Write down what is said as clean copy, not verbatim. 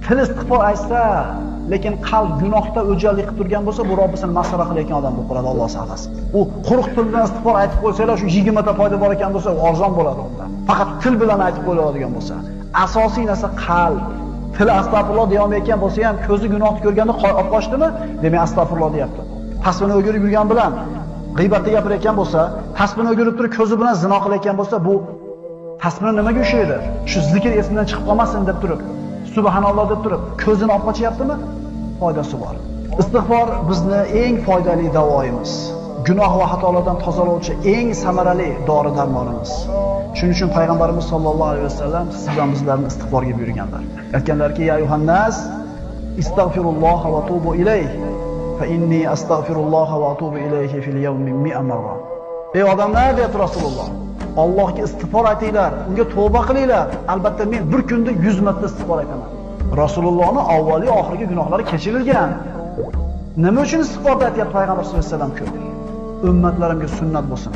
Til istig'for aytsa, lekin qalb gunohda o'jarlik qilib turgan bo'lsa, bu Robbisini masxara qilayotgan odam bo'lib qoladi, Alloh saqlasin. U quruq til bilan istig'for aytib qo'ysanglar, shu 20 ta foyda bor ekan bo'lsa, arzon bo'ladi unda. Faqat til bilan aytib qo'yiladigan bo'lsa. Asosiy narsa qalb. Til astag'firulloh deya olmayotgan bo'lsa ham, ko'zi gunohni ko'rganda olib qochdimi? Demak astag'firulloh deyapti. Tasbihni o'girib yurgan bilan g'iybatni gapirayotgan bo'lsa, tasbihni o'girib turib ko'zi bilan zino qilayotgan bo'lsa, bu tasbihni nimaga ushlaydi? Shu zikr esimdan chiqib qolmasin deb turib, subhanalloh deb turib, ko'zini olib qochyaptimi? Foydasi bor. Istig'for bizni eng foydali davoimiz. Gunoh va xatolardan tozalovchi eng samarali dori-darmonimiz. Shuning uchun payg'ambarimiz sollallohu alayhi vasallam siz bilan bizlarni istig'forga buyurganlar. Aytganlarki: "Ya ayyuhannas, istag'firulloha va tubu ilayhi, fa inni astag'firulloha va atubu ilayhi fil yawmi mi'a marra." Ey odamlar, deyapti Rasululloh, Allohga istig'for aytinglar, unga tavba qilinglar. Albatta men bir kunda 100 marta istig'for aytaman. Rasulullohning avvali oxirgi gunohlari kechirilgan. Nima uchun istig'for aytayapti payg'ambar sollallohu alayhi vasallam ko'p? Ummatlarimga sunnat bo'lsin.